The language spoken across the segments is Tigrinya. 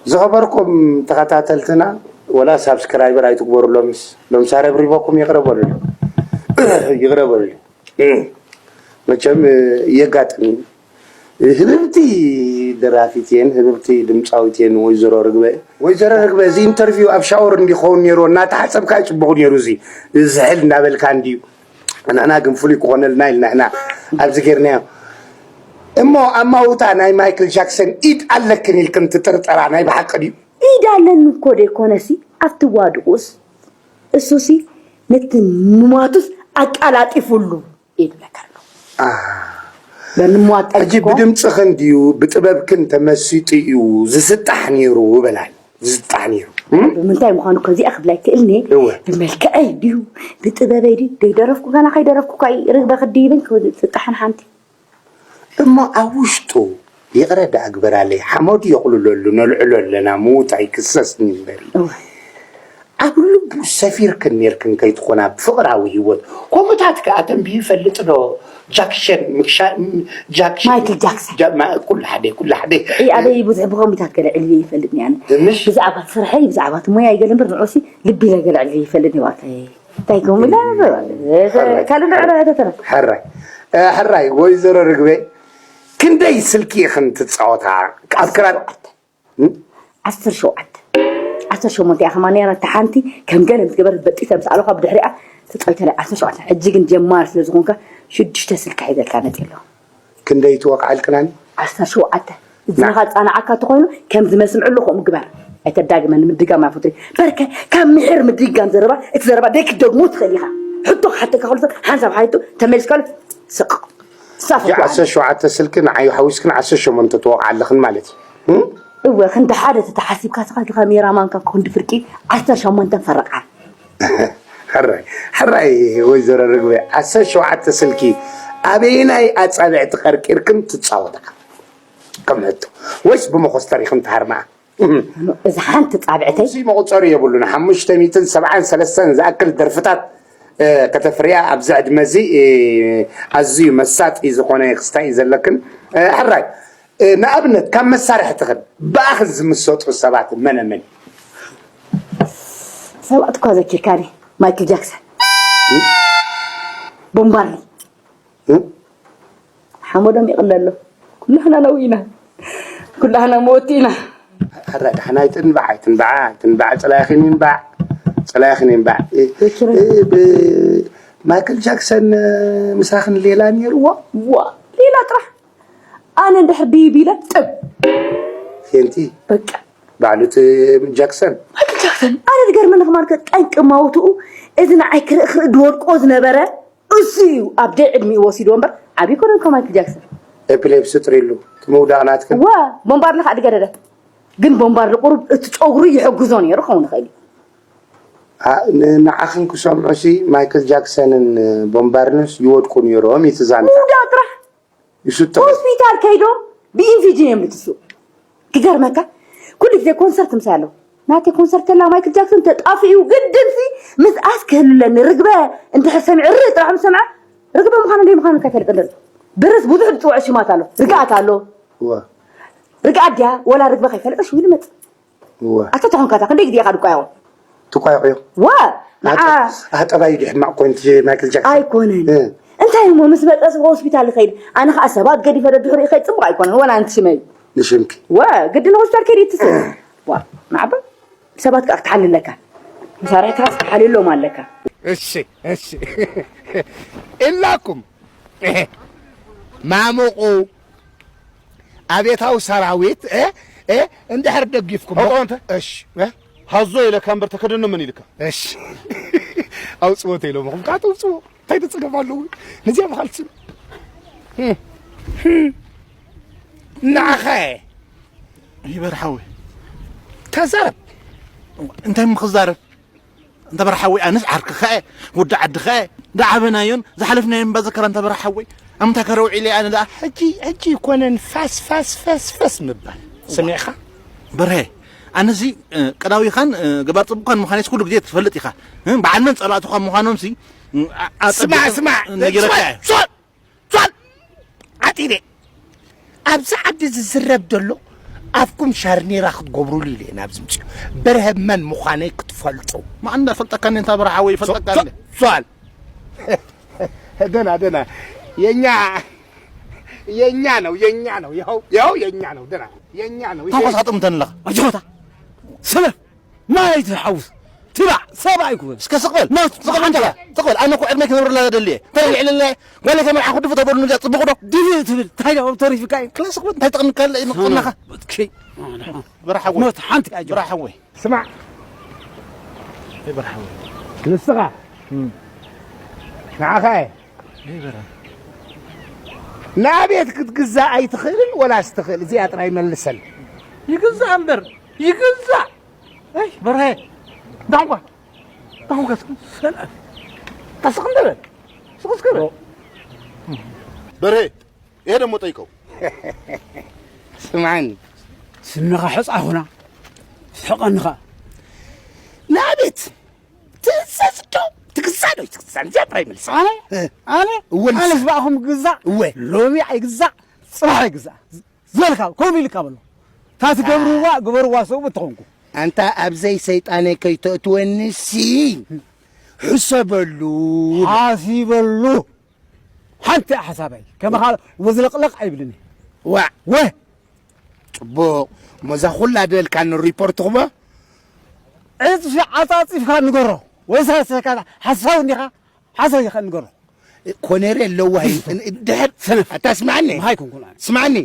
ዝኸበርኩም ተኸታተልትና፣ ወላ ሳብስክራይበር ኣይትግበሩ። ሎምስ ሎምስ ኣረብሪበኩም፣ ይቕረ በሉሉ። ይቕረ በሉሉ። መቸም የጋጥም እዩ። ህብብቲ ደራፊት እየን፣ ህብብቲ ድምፃዊት እየን ወይዘሮ ርግበ። ወይዘሮ ርግበ፣ እዚ ኢንተርቪው ኣብ ሻወር እንዲኸውን ነይሩ፣ እናተሓፀብካ ይፅቡቕ ነይሩ። እዚ ዝሕል እናበልካ እንድዩ። ንሕና ግን ፍሉይ ክኾነልና ኢልና ኢና ኣብዚ ጌርናዮ። እሞ ኣማውታ ናይ ማይክል ጃክሰን ኢድ ኣለክን ኢልክን ትጥርጠራ ናይ ብሓቂ ድዩ? ኢድ ኣለኒ እኮ ደይኮነሲ ኣብቲ ዋድቑስ እሱሲ ነቲ ምሟቱስ ኣቃላጢፉሉ ይብለካ ኣሎ። በንሟት ሕጂ ጠይቆ ብድምፅኽን ድዩ ብጥበብክን ተመሲጡ እዩ ዝስጣሕ ነይሩ በላል። ዝስጣሕ ነይሩ። እም? ብምንታይ ምዃኑ እኮ እዚኣ ክብላ ይክእልኒ። እወ። ብመልክዐይ ድዩ ብጥበበይ ድዩ ደይደረፍኩ፣ ገና ከይደረፍኩ እኳ ርግበ ክድይብን ክስጣሕን ሓንቲ። እሞ ኣብ ውሽጡ ይቕረ ደኣ ግበራለይ፣ ሓመዱ የቑልለሉ፣ ነልዕሎ ኣለና፣ ምዉት ኣይክሰስን እዩ እምበሪ። እወ። ኣብ ልቡ ሰፊርክን ኔርክን ከይትኾና ብፍቕራዊ ህይወት። ከምኡታት ከኣ ተንቢሁ ይፈልጥ ዶ? ጃክሸን፣ ምክሻ-፣ ም-፣ ጃክሸን፣ ማይክል ጃክሰን። ጃ-፣ ማ-፣ ኩሉ ሓደ፣ ኩሉ ሓደ። እይ፣ ኣበይ ብዙሕ ብኸምኡታት ገለ ዕልየ ይፈልጥ እየ ኣነ። ምሽ? ብዛዕባ ስርሐይ፣ ብዛዕባ እቲ ሞያይ ገለ እምበር ንዑሲ ልቢ ኢለ ገለ ዕልየ ይፈልጥ እየ እባክህ። እንታይ ከምኡ ኢለ? ካልእ ንዕረ ተተረ። ሕራይ። እ፣ ሕራይ፣ ወይዘሮ ርግበ፣ ክንደይ ስልኪ ኢኽን ትጻወታ? ኣብ ክራር ዓሰርተ ሸውዓተ። ዓሰርተ ሸሞንተ እያ ከማን ነይራ፣ እታ ሓንቲ ከም ገለ ምስ ገበረት በጢሰ ምስ ኣለኳ ብድሕሪኣ ተጻዊተ ናይ ዓሰርተ ሸውዓተ። ሕጂ ግን ጀማሪ ስለ ዝኾንካ ሽዱሽተ ስልኪ ሒዘልካ መጺእ ኣለኹ። ክንደይ ትወቕዓልክናኒ? ዓሰርተ ሸውዓተ። እዝንኻ ዝጻንዓካ እንተኾይኑ ከም ዝመስምዕሉ ከምኡ ግበር። ኣይተዳግመኒ፣ ምድጋም ኣይፈቱን። በርከ ካብ ምሒር ምድጋም ዘረባ፣ እቲ ዘረባ ደይክትደግሞ ትኽእል ኢኻ። ሕቶ ክሓተካ ከሎ ሰብ ሓንሳብ ሓቲቱ ተመሊስካሉ ስቕ። ሳፈ ሕጂ ዓሰርተ ሸውዓተ ስልኪ ንዓይ ሓዊስክን ዓሰርተ ሸሞንተ ትወቕዓ ኣለኽን ማለት እዩ። እም? እወ፣ ክንዲ ሓደ ተተሓሲብካ ስኻ እቲ ካሜራማንካ ክንዲ ፍርቂ ዓሰርተ ሸሞንተ ፈረቓ። ሕራይ፣ ሕራይ ወይዘሮ ርግበ፣ ዓሰርተ ሸውዓተ ስልኪ ኣበየናይ ኣጻብዕቲ ቀርቂርክን ትጻወታ? ከም ሕቶ። ወይስ ብመኾስተር ኢኽን ትሃርማ? እዛ ሓንቲ ጻብዕተይ። እዚ መቑጸሪ የብሉን። ሓሙሽተ ሚእትን ሰብዓን ሰለስተን ዝኣክል ደርፍታት፣ እ፣ ከተፍርያ ኣብዚ ዕድመ እዚ፣ እ፣ ኣዝዩ መሳጢ ዝኾነ ክስታይ እዩ ዘለክን። እ፣ ሕራይ፣ እ፣ ንኣብነት ካብ መሳርሕትኽን ብኣኽን ዝምሰጡ ሰባት መነ መን? ሰባት እኳ ዘኪርካኒ፣ ማይክል ጃክሰን፣ ቦምባርሊ። እ? ሓመዶም ይቕለ ኣሎ። ኩላህና ነዊ ኢና። ኩላህና መወቲ ኢና። ሕራይ፣ ዳሕና ኣይትንባዕ፣ ኣይትንባዕ፣ ኣይትንባዕ፣ ጸላኢኽን ይንባዕ፣ ጸላኢኽን ይንባዕ። እ፣ ዘኪረኒ። እ፣ ብ-፣ ማይክል ጃክሰን፣ እ፣ ምሳኽን ሌላ ነይርዎ? ዋ፣ ሌላ ጥራሕ። ኣነ እንድሕር ድይብ ኢለ ጥብ። ፌንቲ? በቃ። ባዕሉ እቲ ጃክሰን? ማይክል ጃክሰን፣ ኣነ ዝገርመኒ ከማን ከ ጠንቂ ማውትኡ፣ እዚ ንዓይ ክርኢ ክርኢ ድወድቆ ዝነበረ፣ እሱ እዩ ኣብ ደይ ዕድሚኡ ወሲድዎ እምበር፣ ዓብዪ ኮነ እኮ ማይክል ጃክሰን። ኤፒሌፕሲ ጥሪሉ፣ እቲ ምውዳቕ ናትክን? ዋ፣ ቦምባርሊ ከዓ ድገደደ። ግን ቦምባርሊ ቁሩብ እቲ ጨጉሩ ይሕግዞ ነይሩ ክኸውን ይኽእል እዩ። ኣ፣ ን-፣ ንዓኽን ክሰምዑሲ ማይክል ጃክሰንን ቦምባርንስ ይወድቁ ነይሮም እዩ እቲ ዛንታ። ምውዳቕ ጥራሕ። ይስጥሑ። ሆስፒታል ከይዶም ብኢንፊጅን እዮም ልትስኡ። ክገርመካ፣ ኩሉ ግዜ ኮንሰርት ምሳይ ኣለዉ። ናተይ ኮንሰርት ተላ ማይክል ጃክሰን ተጣፍኡ፣ ግድንሲ ምስኣስ ክህልለኒ። ርግበ እንድሕር ሰሚዑ፣ ርእ ጥራሕ ምስ ሰምዐ፣ ርግበ ምዃኑ ደይ ምዃኑ ከይፈልጥ ንርኢ። ብርስ ብዙሕ ዝጽውዖ ሽማት ኣሎ። ርግኣት ኣሎ። እወ። ርግኣት ድያ ወላ ርግበ ከይፈለጠ ሽው ኢሉ መጽእ። እወ። ኣታ ተኾንካ እታ ክንደይ ግዜ ኢኻ ድቋየቑ? ትቋየቑ እዮም። ዋ፣ ንዓ ኣተ-፣ ኣህ፣ ጠባዩ ድዩ ሕማቕ ኮይኑ እቲ ማይክል ጃክሰን? ኣይኮነን። እ። እንታይ እሞ ምስ መጸ ሰብ ሆስፒታል ይኸይድ? ኣነ ኸኣ ሰባት ገዲፈ ደድሕሪኡ ይኸይድ ጽቡቕ ኣይኮነን። ወላ ኣንቲ ሽመይ። ንሽምኪ። ዋ፣ ግዲ ንሆስፒታል ከይድ ይትስእ። ዋ፣ ንዓባ ሰባት ከኣ ክትሓሊ ኣለካ። መሳርሕትኻስ ክትሓልየሎም ኣለካ። እሺ፣ እሺ። ኢላኩም። ማሙቑ። ኣቤታዊ ሰራዊት፣ እ፣ እ፣ እንድሕር ደጊፍኩም። ኣውጣው እንተ። እሺ። እ? ሃዞ ኢለካ እምበር ተከደኖ ምን ኢልካ? እሺ። ኣውጽዎ ተኢሎምኹም፣ ካት ኣውጽዎ። እንታይ ተጸገም ኣለዎ? ነዚኣ ምኻልስን። ንዓኸ? ይበር ሓወይ። ተዛረብ። እንታይ ምኽዛረብ? እንተ በርሓወይ ኣነስ ዓርክኸ፣ ወዲ ዓድኸ፣ ዝዓበናዮን ዝሓለፍናዮን እምባ ዘከራ እንተ በርሓወይ። ኣምታ ከረውዒለ ኣነ ደኣ። ሕጂ፣ ሕጂ ይኮነን ፋስ፣ ፋስ፣ ፋስ፣ ፋስ ምባል። ሰሚዕኻ? በርሀ፣ ኣነዚ፣ እ፣ ቀዳዊኻን፣ እ፣ ገባር ጽቡቕካን ምዃነይስ ኩሉ ግዜ ትፈልጥ ኢኻ። እ፣ በዓል መን ጸላእትኻ ምዃኖምሲ፣ እ፣ ኣ-፣ ኣጸቢቐ ስማዕ፣ ስማዕ፣ ነጊረካ እየ። ሶል፣ ሶል፣ ሶል! ዓጢደ። ኣብዚ ዓዲ ዝዝረብ ዘሎ ኣፍኩም ሻርኔራ ክትገብሩሉ ኢለ ኢና ኣብዚ ምፅኡ። በርሀ መን ምዃነይ ክትፈልጡ። ማን እንዳፈልጠካ እንደ እንታ በረሓ ወይ ይፈልጠካ እንደ ሷል ደና ደና የኛ የኛ ነው የኛ ነው ይኸው ይኸው የኛ ነው ደና የኛ ነው ይኸው ታኮሳጥም ተንለኻ ኣጆታ ሰለፍ ማይ ትሓውስ ትባዕ ሰብኣይ ኩበል እስከ ስቕበል ስቕበል እንጀራ ስቕበል ኣነ እኮ ዕድመይ ክነብረላ ደልየ እንታይ ልዕልና ጓለ ከመርዓ ኩዱ ተበሉ ንዛ ጽቡቕ ዶ ድብ ትብል እንታይ ዳው ተሪፍካ እዩ ክላ ስቕበል እንታይ ጠቕምካ ኣለ ይመቕናኻ ኦኬ በረሓ ሞት ሓንቲ ኣጆ በረሓ ወይ ስማዕ በረሓ ወይ ንስኻ ንዓኻ እየ ንኣቤት ክትግዛእ ኣይትኽእልን ወላስ ትኽእል እዚኣ ጥራይ መልሰል ይግዛእ እምበር ይግዛእ ኣይ በርሀ ዳንኳ ዳንኳ ሰላም ተስቕ እንደ በል ስቕ እስከ በል በርሄ ይሄ ደግሞ ጠይቀው ስማዕኒ ስንኻ ሕፃ ኹና ስሕቐንኻ ንኣቤት ትእዘዝ ዶ ትግዛእ ዶ ኣይትግዛእ እዚኣ ጥራይ መልሰል ኣነ ኣነ እወ፣ ንሳ። ኣነስ ብኣኹም ግዛእ እወ ሎሚ ኣይግዛእ ጽባሕ ኣይግዛእ ዝበልካ ከምኡ ኢልካ በሎ እታ ትገብርዋ ግበርዋ ሰብኡ እተኾንኩ ኣንታ ኣብዘይ ሰይጣነይ ከይተእትወኒሲ ሕሰበሉ ሓሲበሉ ሓንቲ እያ ሓሳበይ ከመኻ ወዝለቕለቕ ኣይብልኒ ዋዕ ወ ጽቡቕ እሞ እዛ ኩላ ደልካኒ ሪፖርት ክቦ ዕፅፊ ዓፃፂፍካ ንገሮ ወይ ሳሰካ ሓሳብ እንዲኻ ሓሳብ ኢኻ ንገሮ ኮነሬ ኣለዋ ድሕር ኣታ ስማዕኒ ምሃይ ኮንኩን ኣነ ስማዕኒ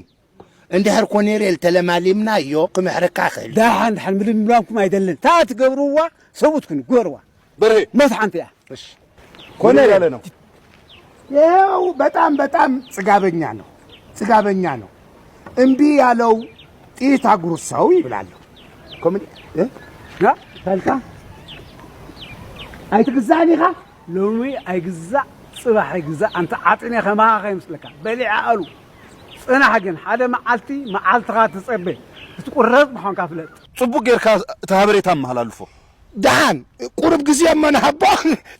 እንድሕር ኮነሬል ተለማሊምናዮ ክምሕረካ ክእል ዳሓን ዳሓን ምልምላምኩም ኣይደልን እታ ትገብርዋ ሰብኡት ኩኑ ግበርዋ በርሄ ሞት ሓንቲ እያ ምን እያለ ነው ይኸው በጣም በጣም ጽጋበኛ ነው ጽጋበኛ ነው እምቢ ያለው ጥይት አጉርሰው ይብላለሁ ኮምን ያ ታልካ ኣይትግዛእን ኢኻ ሎሚ ኣይግዛእ ጽባሕ ኣይግዛእ ኣንተ ዓጢነ ከማኻ ከይመስለካ በሊዐ ኣሉ ጽናሕ ግን ሓደ መዓልቲ መዓልትኻ ትጸበ ክትቁረጽ ምዃንካ ፍለጥ ጽቡቅ ጌርካ እቲ ሃበሬታ ኣመሃላልፎ ደሓን ቁሩብ ግዜ እሞ ንሃቦ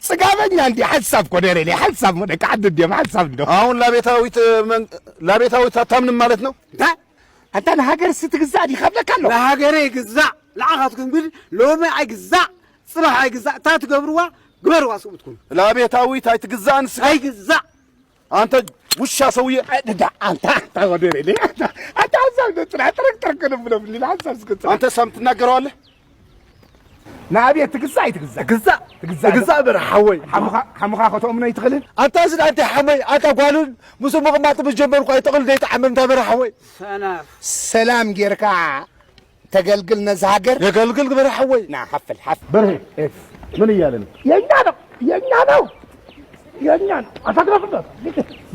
ጽጋበኛ እንዲ ሓንሳብ ኮነ ሬሌ ሓንሳብ እሞ ደቂ ዓዲ እንዲዮም ሓንሳብ እንዶ አሁን ላቤታዊት መን- ላቤታዊት አታምንም ማለት ነው እንታይ ኣንታ ንሃገር ስትግዛእ ዲኻ ብለካ ኣሎ ንሃገረ ይግዛእ ንዓኻትኩም ግን ሎሚ ኣይግዛእ ጽባሕ ኣይግዛእ እታ ትገብርዋ ግበርዋ ስብኡትኩም ላቤታዊት ኣይትግዛእን ስጋ ኣይግዛእ አንተ ውሻ ሰውዬ ደዳ ኣንታ ኣንታ ወደ ሬሌ ኣንታ ሓንሳብ እንዶ ጽና ጥረቅ ጥረቅ ክንብሎ ብሊል ሓንሳብ ስክጽና አንተ ሳም ትናገረዋለህ ንኣብየት ትግዛእ ኣይትግዛእ ግዛእ ትግዛእ ግዛእ በረ ሓወይ ሓሙኻ- ሓሙኻ ከተእምኖ ይትኽእልን ኣንታ እዚ ኣንተ ሓመይ ኣንታ ጓሉን ምስ ምቕማጥ ምስ ጀመርኩ ኣይጠቕል ደይጠዓመ እንታ በረ ሓወይ ሰላም ጌርካ ተገልግል ነዚ ሃገር የገልግል ግበረ ሓወይ ና ሓፍል ሓፍ በርሄ ምን እያለ ነው የኛ ነው የኛ ነው የኛ ነው አታግረፍበት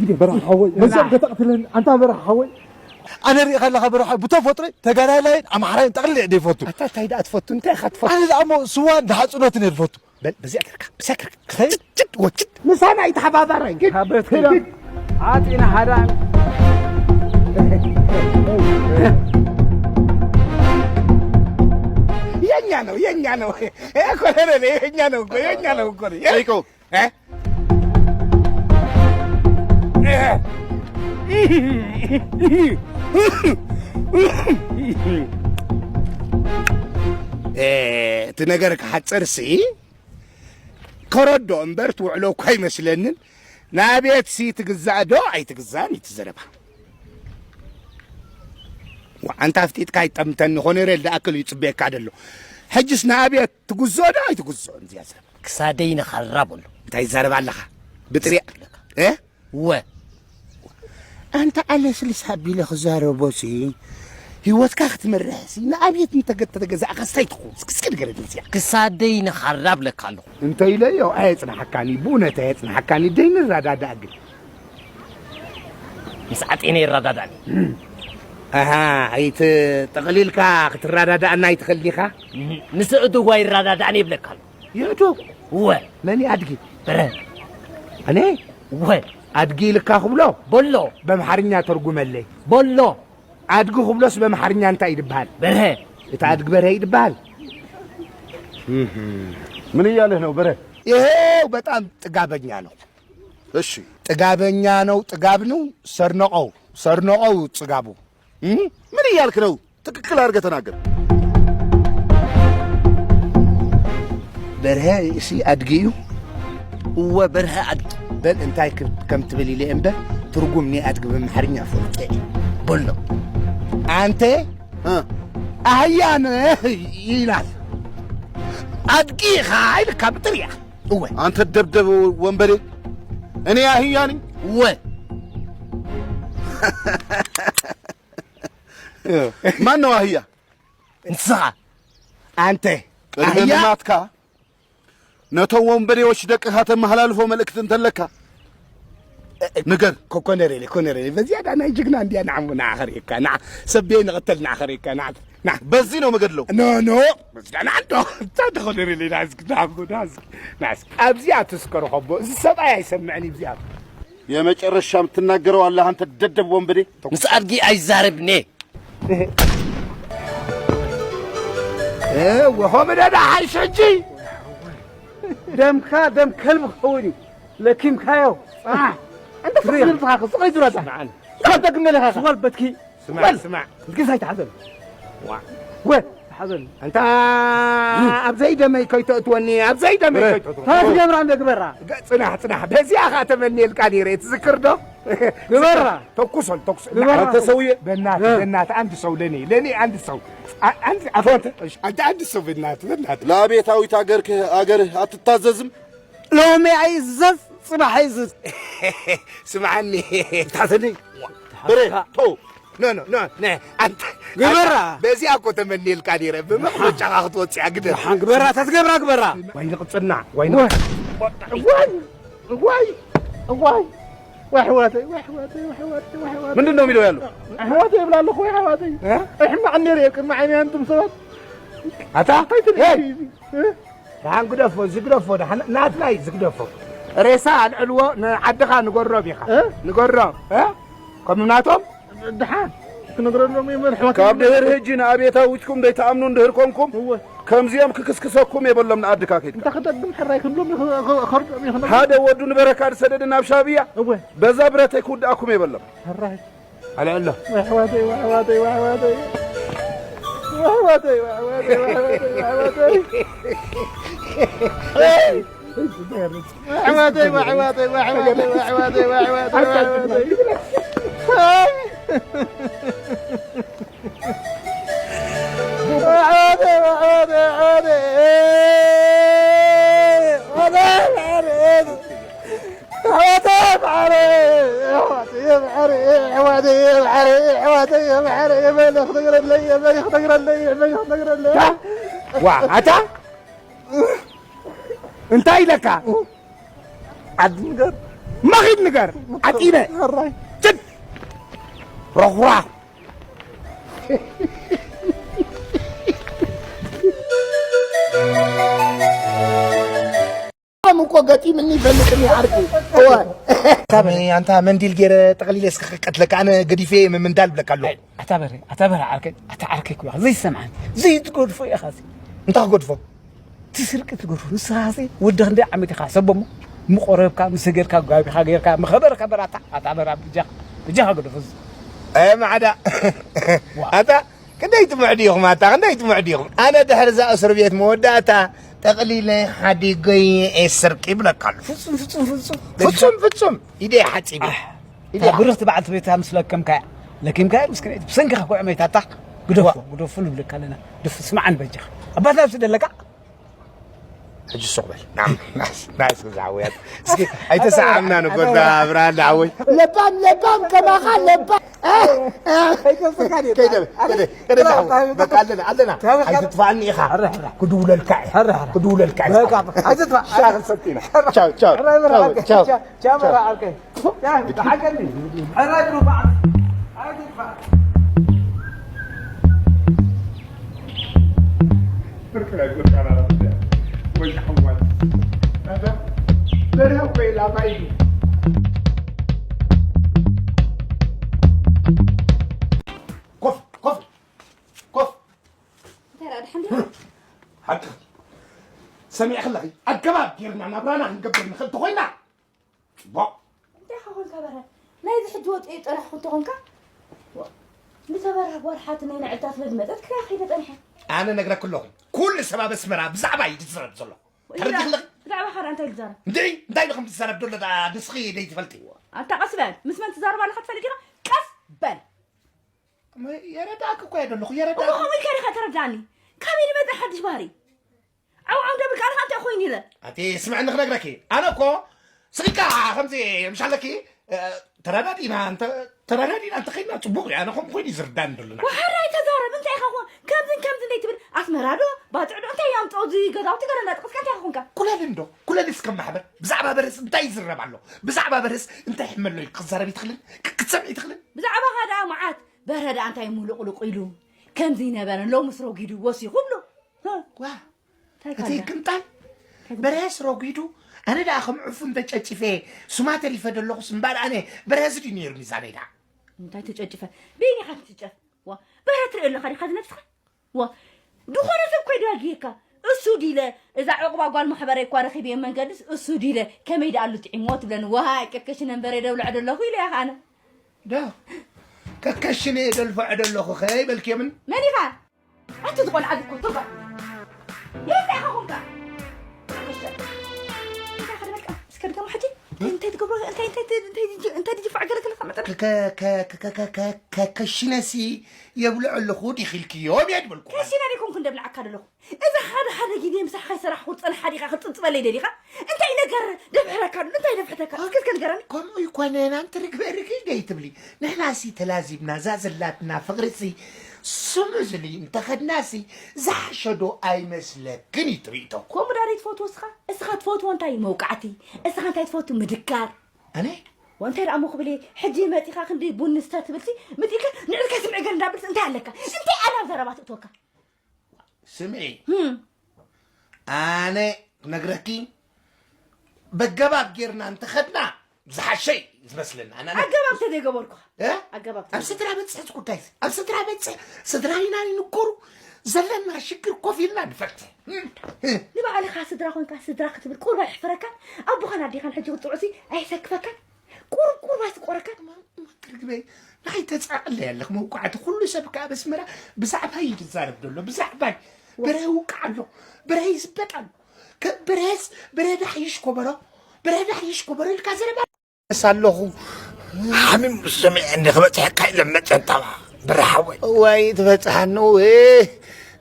ግዲ በረ ሓወይ መዘም ከተቕትለን ኣንታ በረ ሓወይ ኣነ ርኢ ከለኻ በረ ሓወይ ብተፈጥሮ ተጋዳላይን ኣምሓራይን ጠቕልል እየ ደይፈቱ ኣታ እንታይ ደኣ ትፈቱ እንታይ ኢኻ ትፈቱ ኣነ ደኣ እሞ ስዋን ዳሕፅኖትን እየ ዝፈቱ በል በዚኣ ጌርካ በዚኣ ጌርካ ክኸይድ ጅድ ወጅድ ምሳና ኣይተሓባባራይ ግድ ካበት ክዳ ዓጢና ሓዳን የኛ ነው የኛ ነው ኮሎኔል የኛ ነው እኮ የኛ ነው እኮ ጠይቀው እቲ ነገር ክሓፅር ሲ ከረዶ እምበር ትውዕሎ እኳ ኣይመስለንን ንኣብየት ሲ ትግዛእ ዶ ኣይትግዛእን እዩ ትዘረባ ኣንታ ኣፍጢጥካ ኣይጠምተኒ ኮነሬል ደኣክል እዩ ፅበየካ ደሎ ሕጅስ ንኣብየት ትጉዞ ዶ ኣይትጉዞ እዚያ ሰብ ክሳደይ ንኸራ በሎ እንታይ ይዛረብ ኣለኻ ብጥሪያ እ ወ ኣንታ ኣለስልስ ኣቢለ ክዛረቦሲ ህይወትካ ክትመርሕሲ ንኣብየት እንተተገዛእካ ስታይ ትኸውን እስክስኪ ንገረኒ እዚኣ ክሳደይ ንኸራ ብለካ ኣለኹ እንተ ኢለዮ ኣየፅናሓካኒ ብእውነት ኣየፅናሓካኒ ደይ ንረዳዳእ ግን ምስ ዓጤነ ይረዳዳእኒ ኣሃ ኣይት ጠቕሊልካ ክትረዳዳእና ኣይትኽእል ዲኻ ንስዕድዋ ይረዳዳእኒ ይብለካ ኣሎ የእዶ ወ መን ኣድጊ በረ ኣነ ወ ኣድጊ ኢልካ ክብሎ በሎ በምሓርኛ ተርጉመለይ በሎ ኣድጊ ክብሎስ በምሓርኛ እንታይ ይድበሃል በርሀ እቲ ኣድጊ በርሀ ይድበሃል ምን እያለህ ነው በረ ይሄው በጣም ጥጋበኛ ነው እሺ ጥጋበኛ ነው ጥጋብ ነው ሰርነቀው ሰርነቀው ጽጋቡ ምን እያልክ ነው ትክክል አድርገህ ተናገር። በርሀ ርእሲ ኣድጊ እዩ። እወ በርሀ ኣድጊ። በል እንታይ ክብ- ከም ትብል ኢለ እምበር ትርጉም ናይ ኣድጊ ብምሓርኛ ፈልጦ እየ። በሎ። ኣንተ እ። ኣህያ ነህ ይላል። ኣድጊ ኢኻ ኢልካ ብጥርያ። እወ። አንተ ደብደብ ወንበዴ፣ እኔ አህያ ነኝ? እወ። ማን ነው አህያ? ንስኻ። ኣንተ ቅድሚ ኣህያ? ምማትካ ነቶም ወንበዴዎች ደቅኻ ተመሃላልፎ መልእክቲ እንተለካ ንገር። ኮ- ኮነሬሌ፣ ኮነሬሌ፣ በዚያዳ ናይ ጅግና እንዲያ ንዓሙ ንዓኸሪካ፣ ንዓ ሰቤ ንቕተል ንዓኸሪካ፣ ንዓ፣ ንዓ። በዚህ ነው የምገድለው። ኖ፣ ኖ፣ በዚያዳ ንዓንዶ፣ እንታ ደ ኮነሬሌ፣ ናዝግ፣ ናዝግ፣ ናዝግ፣ ናዝግ። ኣብዚኣ ትስከር ኾቦ፣ እዚ ሰብኣይ ኣይሰምዕን እዩ፣ ኣብዚኣ። የመጨረሻ የምትናገረው ኣለህ አንተ ደደብ ወንበዴ። ምስ ኣድጊ ኣይዛረብኔ። ወሆ ብደዳ ሓይሽ ሕጂ። ደምካ ደም ከልቢ ክኸውን እዩ። ለኪምካዮ። ጽናሕ። እንተ ፍቕሪ ፍቕሪ ዝብላታ። ስምዓኒ። ካብ ደግመ ለኻ። ስዋል በትኪ። ስማዕ፣ ስማዕ። ግዛይ ተሓዘሉ። ዋ። ወ። ተሓዘሉ። ኣንታ ኣብ ዘይደመይ ከይተእትወኒ፣ ኣብ ዘይደመይ ብረ። ከይተእትወኒ። ታትገብራ እንደ ግበራ። ገ-፣ ጽናሕ፣ ጽናሕ። በዚኣ ኸኣ ተመንየልካ ነይረ፣ ትዝክር ዶ? ግበራ። ተኩሶል፣ ተኩሶል። ግበራ። አንተ ሰውዬ። በእናትህ፣ እ። በእናትህ፣ አንድ ሰው ለኔ፣ ለኔ አንድ ሰው። አ-፣ አንድ፣ አፎንተ፣ እሺ፣ አንተ አንድ ሰው በእናትህ፣ በእናትህ። ለአቤታዊት አገርህ፣ አገርህ አትታዘዝም? ሎሚ ኣይእዘዝ፣ ጽባሕ ኣይእዘዝ። ስምዓኒ። ታዘኒ። ብረ፣ ተው። ኖ፣ ኖ፣ ኖ፣ ነ፣ ኣንተ፣ ግበራ። ኣንተ፣ በዚኣ እኮ ተመንየልካ ነይረ። ብመቕመጫኻ ክትወጽእ እያ፣ ግደፍ። ደሓን ግበራ፣ ተትገብራ ግበራ። ዋይ ንቕጽና፣ ዋይ ንቕ-፣ ዋይ፣ ዋይ፣ ዋይ፣ ዋይ፣ ኣሕዋተይ፣ ዋይ፣ ኣሕዋተይ፣ ዋይ፣ ኣሕዋተይ፣ ዋይ፣ ኣሕዋተይ። ምንድን ነው የሚለው ያለው? ኣሕዋተይ ይብላ ኣለኹ፣ ዋይ፣ ኣሕዋተይ። እ? ኣይሕማቕ ነይረ፣ ቅድሚ ዓይኒ ኣንቱም ሰባት። ኣታ? እንታይ ትርኢ? ሄይ! እ? ደሓን ግደፎ፣ ዝግደፎ፣ ደሓን ናትና እዩ ዝግደፎ። ሬሳ ኣልዕልዎ፣ ንዓድኻ ንገሮም ኢኻ። እ? ንገሮም፣ እ? ከምኡ ናቶም? ደሓን ክነግረሎም እዮም፣ ኣሕዋት። ካብ ድህር ህጂ ንኣብየታዊትኩም ዘይትኣምኑ እንድህር ኮንኩም፣ እወ። ከምዚኦም ክክስክሰኩም የበሎም፣ ንኣድካ ከይድካ። እንተ ክደግም ሕራይ ክብሎም ይኽ-፣ ኸ-፣ ኸርዶም ይኽነግሮም። ሓደ ወዱ ንበረካ ዝሰደደ ናብ ሻብያ፣ እወ። በዛ ብረተይ ክውድኣኩም የበሎም። ሕራይ። ኣልዕሎ። ኣሕዋተይ፣ ኣሕዋተይ፣ ኣሕዋተይ። ኣሕዋተይ፣ ኣሕዋተይ፣ ኣሕዋተይ፣ ኣሕዋተይ። ኣሕዋተይ፣ ኣሕዋተይ፣ ኣሕዋተይ፣ ኣሕዋተይ፣ ኣሕዋተይ። ኣሕዋተይ፣ ኣሕዋተይ፣ ኣሕዋተይ። ኣሕዋተይ፣ ማዕረ፣ ኣሕዋተይ፣ ማዕረ፣ ኣሕዋተይ፣ ማዕረ፣ ኣሕዋተይ፣ ማዕረ፣ ኣሕዋተይ፣ ማዕረ፣ መልእኽቲ ነግረለይ፣ መልእኽቲ ነግረለይ፣ መልእኽቲ ነግረለይ። ዋ፣ ኣታ? እንታይ ኢለካ? ዓዲ ንገር። መኺድ ንገር። ዓጢነ። ሕራይ። ጭድ። ሮኹራ። ኣም እኮ ገጢምኒ ይፈልጥኒ ዓርኪ። እወ። ኣታ በረ፣ ኣንታ መንዲል ገይረ ጠቕሊለ እስከ ክቀትለካ፣ ኣነ ገዲፈ ምምንዳል ብለካ ኣለኹ። ኣታ በረ፣ ኣታ በረ ዓርከይ፣ ኣታ ዓርከይ ክብለካ ዘይሰምዓኒ፣ ዘይትገድፎ ኢኻ እዚ። እንታይ ክገድፎ? እቲ ስርቂ ትገድፎ። ንስኻ ሲ ወዲ ክንደይ ዓመት ኢኻ ሰብ እሞ? ምቆረብካ፣ ምስ ሄገርካ፣ ጋቢኻ ገይርካ፣ መኸበር ከበር ኣታ፣ ኣታ በረ፣ ብጃኻ፣ ብጃኻ ገደፎ እዚ። ኣየ ማዕዳ። ዋ። ኣታ ክንደይ ጥሙዕ ዲኹም ኣታ፣ ክንደይ ጥሙዕ ዲኹም? ኣነ ድሕሪ እዛ እስር ቤት መወዳእታ ጠቕሊለ ሓዲገየ እየ ስርቂ ይብለካ ኣሎ። ፍጹም፣ ፍጹም፣ ፍጹም። ፍጹም፣ ፍጹም። ኢደይ ሓጺበ። ኣሕ፣ ኢደይ እታ ብርኽቲ በዓልቲ ቤታ ምስ ለከምካያ፣ ለኪምካያ ምስክነይቲ። ብሰንኪኻ ኮዕመይታ ኣታ፣ ግደፎ፣ ዋ። ግደፎ ንብለካ ኣለና። ግደፎ፣ ስምዓኒ በጃኻ። ኣባትና ምስ ደለካ፣ ሕጂ ሱቕ በል። ናም፣ ናስ፣ ናስ፣ ክዛዕውያት። እስኪ ኣይተሰዓምና ንጎዳ፣ ኣታ፣ ብርሃን ዝዓወይ። ለባም፣ ለባም፣ ከማኻ ለባም። ከይደ፣ ከይደ፣ ከይደ፣ ከይደ፣ ዝዓወይ። በቃ ኣለና፣ ኣለና። ኣይትጥፋኣኒ ኢኻ። ሕረ፣ ሕረ። ክድውለልካ እየ። ሕረ፣ ሕረ። ክድውለልካ እየ። በቃ፣ ኣይትጥፋእ። ሻሂ ክንሰቲ ኢና። ቻው፣ ቻው፣ ሕረ፣ ሕረ፣ ቻው፣ ሕረ። ቻው። ቻው፣ ቻው። ሕረ፣ ሕረ። ኮፍ፣ ኮፍ፣ ኮፍ። እንታይ ደኣ፣ ደሓን ዲኻ? ሓቂ ሰሚዕኺ ኣለኺ? ኣገባብ ጌርና ናብራና ክንገብር ንኽእል እንተኾይና፣ ጽቡቕ። እንታይ ኢኻ ኮንካ በረ? ናይዚ ሕጂ ወጺኡ ጥራሕ እንተኾንካ? ዋ፣ ንተበራህ ጓል ሓትነይ ንዕልታ ስለ ዝመጸት ክሪኣ ከይደ ጸኒሐ። ኣነ ነግረኪ ኣለኹ፣ ኩሉ ሰብ ኣብ ኣስመራ ብዛዕባ እዩ ዝዛረብ ዘሎ። ተረዲእኺ ኣለኺ? ብዛዕባ ካዳ እንታይ ይዛረብ? እንድዒ እንታይ ኢሉ ከም ዝዛረብ ዘሎ ደኣ ንስኺ ደይትፈልጢ። ኣንታ ቀስ በል፣ ምስ መን ትዛረብ ኣለኻ ትፈልጥ ኢኻ? ቀስ በል። የረዳእኪ እኮ እየ ዘለኹ፣ እሞ የረዳእኪ። ከምኡ ኢልካ ዲኻ ተረዳእኒ? ካበይ ዝመጸ ሓድሽ ባህሪ? ዓው ዓው ደብል ቃልኻ እንታይ ኮይኑ ኢለ? ኣቲ ስምዕኒ ክነግረኪ። ኣነ እኮ ስኢልካ ከምዚ ምሽ ኣለኪ፣ እ፣ ተረዳዲእና እንተ-፣ ተረዳዲእና እንተኸይድና ጽቡቕ እዩ። ኣነ ከምኡ ኮይኑ እዩ ዝርዳኒ ዘሎ ንዓይ። ወሓራይ ተዛረብ፣ እንታይ ኢኻ ኮን-፣ ከምዝን ከምዝን ዘይትብል? ኣስመራ ዶ፣ ባጽዕ ዶ፣ እንታይ እዩ ኣምጽኦ እዚ ገዛውቲ ገለ እንዳጠቐስካ እንታይ ኢኻ ኮንካ? ኩለሊ እንዶ፣ ኩለሊ እስከ ማሕበር ብዛዕባ በርሀስ እንታይ ይዝረብ ኣሎ? ብዛዕባ በርሀስ እንታይ ሕመሎ እዩ ክዛረብ ይትኽልን? ክ-፣ ክትሰምዕ ይትኽልን? ብዛዕባኻ ደኣ መዓት፣ በርሀ ደኣ እንታይ ሙሉቕሉቕ ኢሉ? ከምዚ ይነበረን ሎምስ ረጒዱ ወሲኹ ብሎ። ዋ፣ እንታይ እቲ ካልዳ? ቅንጣል እንታይ በርሀስ ረጒዱ፣ ኣነ ደኣ ከም ዕፉን ተጨጭፈ ሱማ ተሪፈ ደለኹስ እምበር ኣነ በርሀስ ድዩ ነይሩ ሚዛነይ ደኣ? እንታይ ተጨጭፈ? በይኒ ኢኻ ትጭጨፍ? ዋ፣ በርሀ ትርኢ ኣለኻ ዲኻ ዝነብስኻ? ዋ፣ ዝኾነ ሰብ ኮይዱ ኣጊህካ። እሱ ዲለ፣ እዛ ዕቑባ ጓል ማሕበረይ እኳ ረኺበ መንገድስ እሱ ዲለ፣ ከመይ ደኣ ኣሉ ጥዒሞ ትብለኒ? ዋይ፣ ከከሽነ እምበር የደብልዖ ደለኹ ኢለ እያ ኣነ። ዶ፣ ከከሽነ የደልፍዖ ደለኹ ከይበልክዮምን? መን ኢኻ? ኣቲ ዝኾነ ዓቢ እኮ ቶጋ። የት ኢኻ ኾንካ? እንታይ ከደ በቃ፣ እስከ ድገሞ ሕጂ። እንታይ ትገብሮ? እንታይ፣ እንታይ፣ እንታይ፣ እንታይ፣ እንታይ ድጅፋዕ ገለ ከለካ መጠን? ከ-፣ ከ-፣ ከ-፣ ከ-፣ ከ-፣ ከ-፣ ከሽነሲ የብልዖ ኣለኹ ዲኺ ኢልክዮ እየ ድበልኩ። ከሽነ ደይኮንኩ እንደብልዓካ ደለኹ። እዚ ሓደ ሓደ ግዜ ምሳሕ ከይሰራሕኩ ዝጸንሓ ዲኻ ክትጽብጸበለይ ደሊኻ? እንታይ ነገር ደፍሕረካ ኣሎ? እንታይ ደፍሕተካ? እስከ፣ እስከ ንገረኒ። ከምኡ ኣይኮነን፣ ኣንቲ ርግበ ርግይ ደይትብሊ። ንሕናሲ ተላዚብና፣ እዛ ዘላትና ፍቕሪሲ ስሙ ዝሊ እንተኸድናሲ ዝሓሸ ዶ ኣይመስለክን እዩ ትርኢቶ። ከምኡ ዳ ደይትፈትዎ እስኻ? እስኻ ትፈትዎ እንታይ እዩ መውቃዕቲ? እስኻ እንታይ ትፈቱ ምድካር? ኣነ? ወንታይ ደኣ እሞ ክብል እየ፣ ሕጂ መጺኻ ክንዲ ቡን ንስተ ትብልሲ፣ መጺእካ ንዕልካ ስምዒ ገር እንዳብልሲ እንታይ ኣለካ? እንታይ ኣናብ ዘረባ ትእትወካ? ስምዒ፣ ህም። ኣነ ክነግረኪ፣ በገባብ ጌርና እንተኸድና ዝሓሸ እዩ ዝመስለኒ። ኣነ፣ ኣነ ኣገባብ ተዘይገበርኩ። እ? ኣገባብ ኣብ ተዘይ- ስድራ በጽሕ እቲ ጉዳይ እዚ። ኣብ ስድራ በጽሕ፣ ስድራ ኢና ይንከሩ፣ ዘለና ሽግር ኮፍ ኢልና ንፈትሕ። እም፣ እ። ንባዕልኻ ስድራ ኮንካ ስድራ ክትብል ቁርባ ይሕፍረካን ኣቦኻን ኣዴኻን ሕጂ ክትጽውዑሲ ኣየሰክፈካን? ቁሩብ ቁሩብ ኣይስቆረካን? ማ-፣ ማ-፣ ርግበይ፣ ንዓይ ተጻቕለይ ኣለኽ። መውቃዕቲ ኩሉ ሰብ ከኣ ኣብ ኣስመራ ብዛዕባይ እዩ ዝዛረብ ዘሎ፣ ብዛዕባይ። ዋ። ብረ ይውቃዕ ኣሎ፣ ብረ ይዝበጥ ኣሎ። ከ-፣ ብረስ፣ ብረ ዳሕይሽ ኮበሮ፣ ብረ ዳሕይሽ ኮበሮ ኢልካ ዘረባ። እስ ኣለኹ። ሓሚም ሰሚዐኒ ክበጽሐካ ኢለ መጸንታዋ፣ ብረ ሓወይ። ዋይ፣ ትበጽሓኒ እወ፣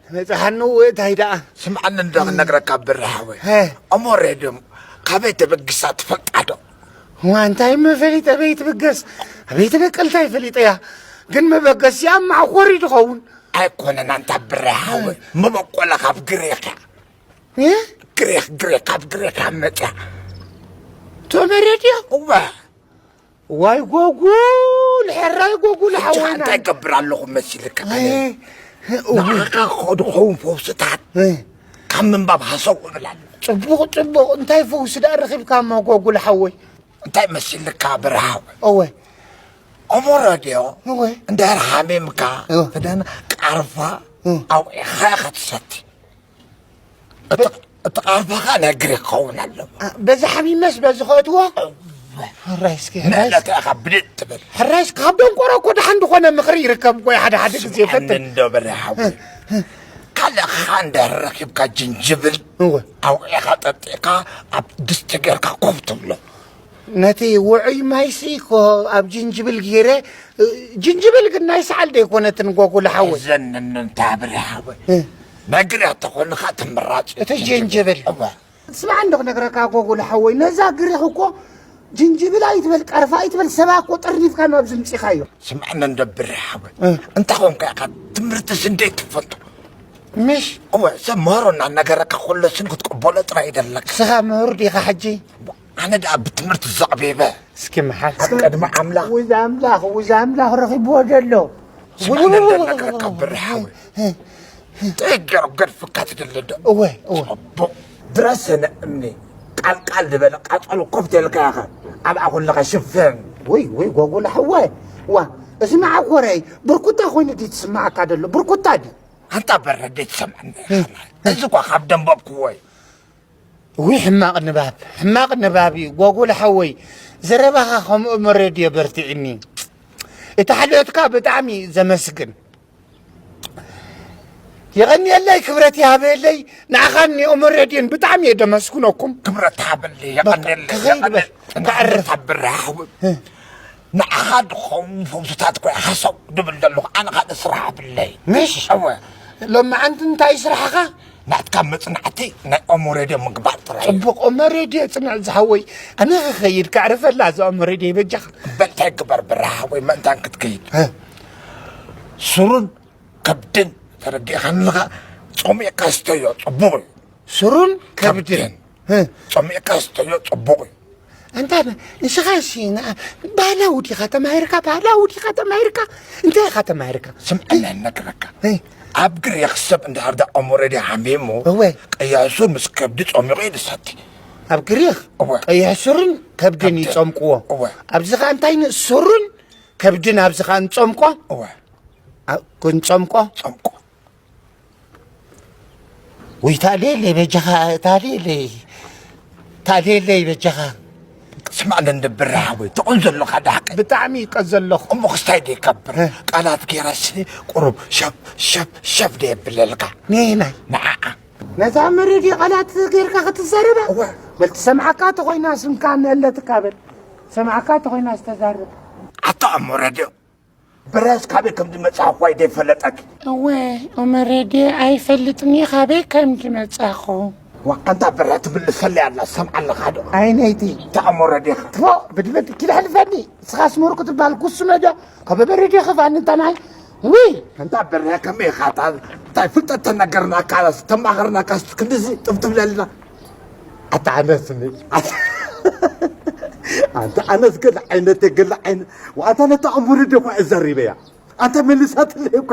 ትበጽሓኒ እወ፣ እንታይ ደኣ? ስምዓኒ እንዶ ክነግረካ፣ ብረ ሓወይ። ሀ። እሞ ሬድዮም ካበይ ተበጊሳ ትፈልጣ ዶ? እዋ፣ እንታይ እሞ ፈሊጠ፣ ኣበይ ትብገስ? ኣበይ ትበቅል፣ እንታይ ፈሊጠያ? ግን መበገሲኣ ኣብ ማዕኮር እዩ ዝኸውን። ኣይኮነን፣ ኣንታ ብረ ሓወይ፣ እ። መበቆላ ካብ ግሪኽ እያ። እ? ግሪኽ፣ ግሪኽ፣ ካብ ግሪኽ እያ መጽያ። ቶመሬድዮ? እወ። ዋይ ጎጉል፣ ሕራይ ጎጉል ሕጂ ሓወይና። እንታይ ገብር ኣለኹ መሲልካ? ኣይ፣ ኣነ እው። ንዓኻ ክኸውን ፈውስታት እ። ካብ ምንባብ ሃሰው እብል ኣለኹ። ጽቡቕ፣ ጽቡቕ። እንታይ ፈውሲ ደኣ ረኺብካ እሞ ጎጉል ሓወይ? እንታይ መሲልካ ብርሃው? እወ። እሞ ረድዮ እወ። እንድሕር ሓሚምካ እወ። ክዳን ቃርፋ እወ። ኣውዒኻ ኢኻ ትሰቲ። እቲ፣ እቲ ቃርፋኻ ናይ ግሪክ ክኸውን ኣለዎ። አ፣ በዚ ሓሚመስ በዚ ከእትዎ? ሕራይ እስኪ፣ ሕራይ እስኪ። ምዕለታ ኢኻ ብድድ ትብል። ሕራይ እስኪ፣ ካብ ደንቆሮ እኮ ደሓን ዝኾነ ምኽሪ ይርከብ እኮ፣ ሓደ ሓደ ግዜ ስምዐኒ ፈትን። እንዶ በርሃዊ። እ፣ እ። ካልእኻ እንድሕር ረኺብካ ጅንጅብል እወ። ኣውዒኻ ጠጢዕካ ኣብ ድስቲ ጌርካ ኮፍ ትብሎ። ነቲ ውዑይ ማይሲ እኮ ኣብ ጅንጅብል ገይረ፣ እ፣ ጅንጅብል ግን ናይ ሰዓል ደይኮነትን ጎጉል ሓወይ። ዘንንን ታብሪ ሓወይ። እ። መግርያ ተኾንኻ ተመራጭ እቲ ጅንጅብል። ጅንጅብል። እወ። ስማዕ እንዶ ክነግረካ ጎጉል ሓወይ፣ ነዛ ግሪኽ እኮ ጅንጅብል ኣይትበል፣ ቀርፋ ኣይትበል፣ ሰባ እኮ ጠርኒፍካ ናብዚ ምጺኻዮ። ስምዕኒ እንዶ ብሪ ሓወይ። እ። እንታይ ኾንካ ኢኻ ትምህርትስ እንዴት ትፈልጦ? ምሽ? እወ፣ ሰብ ምህሮ እናነገረካ ኩሉ ስም ክትቅበሎ ጥራይ ይደለካ። ንስኻ ምሁር ዲኻ ሕጂ? ኣነ ደኣ ብትምህርቲ ዘቕቢበ። እስኪ መሓል። ኣብ ቅድሚ ኣምላኽ። ውዝ ኣምላኽ፣ ውዝ ኣምላኽ ረኺብዎ ዘሎ። ስምዕኒ እንዶ ነገረካ ብሪ ሓወይ። እ፣ እ። ጥገር ገድፍካ ትደሊ ዶ? እወ፣ እወ። ጽቡቕ። ድረሰነ እምኒ ቃልቃል ዝበለ ቃጸሎ ኮፍ ተልካ ኢኻ። ኣብኣ ኩለኻ ሽፈን። ወይ፣ ወይ፣ ጎጉል ሓወይ። ዋ፣ እስማዕ ኮረይ፣ ብርኩታ ኮይኑ ድዩ ትስማዓካ ደሎ? ብርኩታ ድዩ? ኣንታ በረድ ትሰምዐኒ። እ፣ እ። እዚ እኳ ካብ ደንበብክዎ እዩ። ውይ፣ ሕማቕ ንባብ፣ ሕማቕ ንባብ እዩ። ጎጉል ሓወይ፣ ዘረባኻ ከምኡ መረድዮ በርቲዕኒ። እቲ ሓልዮትካ ብጣዕሚ ዘመስግን። የቐንየለይ፣ ክብረት ይሃበለይ። ንዓኻን ንኦሞ ሬድዮን ብጣዕሚ እየ ደመስግነኩም። ክብረት ሃበለይ፣ የቐንየለይ፣ ክኸይድ በል፣ የቐንየለይ። ክዕርፍ። ክብረት ሃበለይ። ንዓኻ ድኸውን ፈውስታት ኮይ ሓሳብ ድብል ዘለኹ፣ ኣነ ካልእ ስራሕ ኣብለይ። ምሽ? እወ። ሎማዓንቲ እንታይ ስራሕኻ? ናትካ መጽናዕቲ ናይ ኦሞ ሬድዮ ምግባር ጥራይ እዩ። ጽቡቕ፣ ኦሞ ሬድዮ ጽንዕ ዝሓወይ። ኣነ ክኸይድ፣ ከዕርፈላ እዛ ኦሞ ሬድዮ በጃኻ። በል እንታይ ግበር ብራ ሓወይ፣ መእንታን ክትከይድ። እ። ሱሩን ከብድን ተረዲእኻኒ ኣለኻ፣ ጾሚእካ ስተዮ፣ ጽቡቕ እዩ። ሱሩን ከብድን። ከብድን። እ። ጾሚእካ ስተዮ፣ ጽቡቕ እዩ። ኣንታ ንስኻ ሲ ና-፣ ባህላዊ ዲኻ ተማሂርካ? ባህላዊ ዲኻ ተማሂርካ? እንታይ ኢኻ ተማሂርካ? ስምዐኒ እነግረካ። እ። ኣብ ግሪኽ ሰብ እንድሕር ደኣ ኦሞ ሬድዮ ሓሚሙ፣ እወ። ቀይሕ ሱር ምስ ከብዲ ጾሚቑ እዩ ዝሰቲ። ኣብ ግሪኽ እወ። ቀይሕ ሱርን ከብድን ከብድን። ይጾምቅዎ። እወ። ኣብዚ ኸኣ እንታይ ን-፣ ሱርን ከብድን ኣብዚ ኸኣ ንጾምቆ? እወ። ኣ-፣ ክንጾምቆ? ጾምቆ። ውይ፣ ታሌለይ በጃኻ፣ ታሌለይ። ታሌለይ በጃኻ። ስማዕ፣ ለንደብር ሓወይ፣ ትቕን ዘለኻ ዳሕቀ። ብጣዕሚ ይቀ ዘለኹ። እሞ ክስታይ ደይከብር። እ። ቃላት ገይረሲ ቁሩብ ሸፍ፣ ሸፍ፣ ሸፍ ደየብለልካ። ነየናይ? ንዓኣ። ነዛ መሬት ቃላት ገይርካ ክትዛረባ? እወ። በል ትሰምዓካ ተኾይና ስምካ ንእለትካ በል። ሰምዓካ ተኾይና ዝተዛረብ። ኣታ እሞ ረድዮ። ብረስ ካበይ ከም ዝመጽኣ እኳ ኣይደይፈለጠኪ። እወ፣ ኦመሬዴ ኣይፈልጥን እዩ ካበይ ከም ዝመጻኹ። ዋ፣ ኣንታ ብረ ትምልሰለይ ኣላ፣ ሰምዓ ኣለኻ ዶ? ኣይነይቲ። ተኣሞ ረዴኻ። ትፎ፣ ብድበድ ኪድ ሕልፈኒ። ስኻስ ሞርኩ ትበሃል ጉስመ ዶ? ካብ በሬዴ ኸፋኒ እንታ ናይ። ውይ! ኣንታ ብረ ከመይ ኢኻ? እታ እንታይ ፍልጠት ተነገርናካ፣ ተማኸርናካ፣ ክንድዚ ጥፍ ትብለልና። ኣታ ኣነስ ኒ-፣ ኣታ-፣ ኣንታ ኣነስ ገለ ዓይነት፣ ገለ ዓይነት። ወኣታ ነታ ኣሙርድ እኳ እዘሪበያ። ኣንታ መልሳትለይ እኳ።